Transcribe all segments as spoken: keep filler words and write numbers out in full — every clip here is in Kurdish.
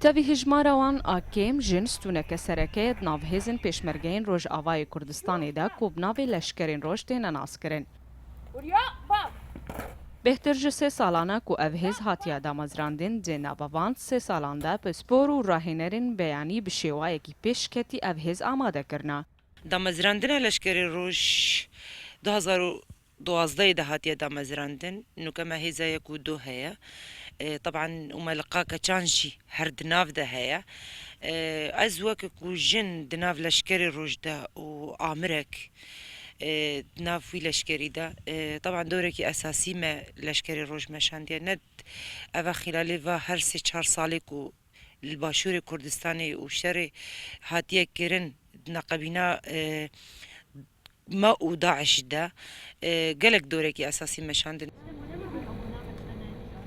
Tevî hijmara wan a kêm jin stûneke sereke ye di nav hêzên pêşmergeyên Rojavayê Kurdistanê de ku bi navê Leşkerên Roj têne naskirin. Bêhtir ji sê salan e ku ev hêz hatiye damezrandin, di nava van sê salan de pispor û rahênerên beyanî bi şêwayekî pêşketî ev hêz amade kirine. Damezrandina Leşkerê Roj du hazar û duwazdehê de hatiye damezrandin. Nûke me hêza yek û du heye. E, teban û me li Qakeçan jî her di nav de heye. E, ez weke ku jin di nav Leşkerê Roj de û amirek, e, di nav wî leşkerî de, e, teban dorekî esasî me Leşkerê Roj meşandiye. Ne eva xîlalê va her sê çar salê ku li Başûrê Kurdistanê û şerê hatiye kirin di neqebîna, e, me û DAIŞ de, e, gelek dorekî esasî meşandin.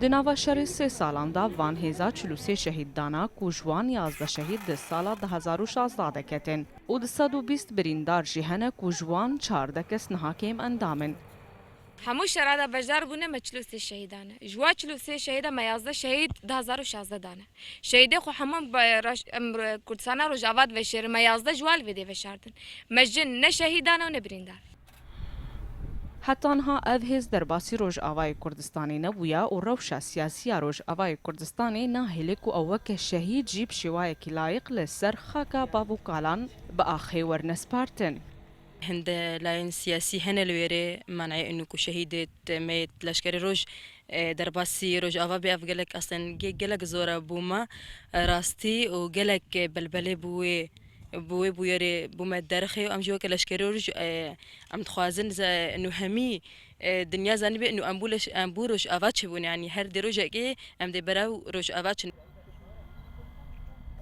Di nava şerê sê salan de van hêza çil û sê şehîd dana ku ji wan yazdeh şehîd di sala du hazar û şazdeh de ketin û du sed û bîst birîndar jî hene ku ji wan çardeh kes niha kêm endam in. Hemû şera de beşdar bûne me çil û sê şehîd dane. Ji wa çil û sê şehîda me yazdeh şehîd du hazar û şazdeh dane. Şehîdê xwe hemû em be-, raş-, em re-, Kurdistana Rojava diveşêrin, me yazdeh ji wa li vê dê veşartin. Me jin ne şehîd dane û ne birîndar. Heta niha ev hêz derbasî Rojavayê Kurdistanê nebûye û rewşa siyasî ya Rojavayê Kurdistanê nahêle ku ew weke şehîd jî bi şêwayekî layiq li ser xaka bav û kalan bi axê werne spartin. Hinde layên siyasî hene li wêrê, manayê inu ku şehîdê me yê Leşkerê Roj, e, derbasî Rojava bê, ev gelek aslên ge-, gelek zor e bo me, e, rastî û gelek, e, belbelê bo wê, bo wê bûyerê bo me derxê û em jî weke Leşkerê Roj, e, em dixwazin ze-, inu hemî, e, dinya zanîbe inu em bo leş-, em bo Rojava çi bûn, yanî her dê rojekê em dê berew Rojava çin.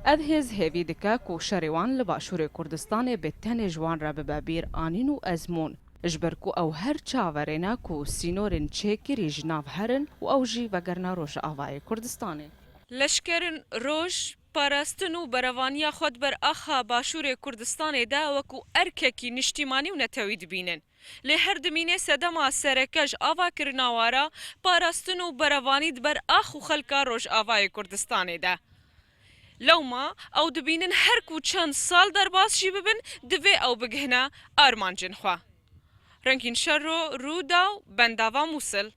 Ev hêz hêvî dike ku şerê wan li Başûrê Kurdistanê bi tenê ji wan re bibe bîr anîn û ezmûn, ji ber ku ew her çaverê ne ku sînorên çêkirî ji nav herin û ew jî vegerine Rojavayê Kurdistanê. Leşkerên Roj parastin û berevaniya xwe di ber axa Başûrê Kurdistanê de wekû erkekî niştîmanî û netewî dibînin. Lê her dimîne sedema sereke ji avakirina wan re parastin û berevanî di ber ax û xelka Rojavayê Kurdistanê de. Lewma ew dibînin her ku çend sal derbas jî bibin, divê ew bigihine armancên xwe. Rengîn Şerro, Rûdaw, Bendava Mûsil.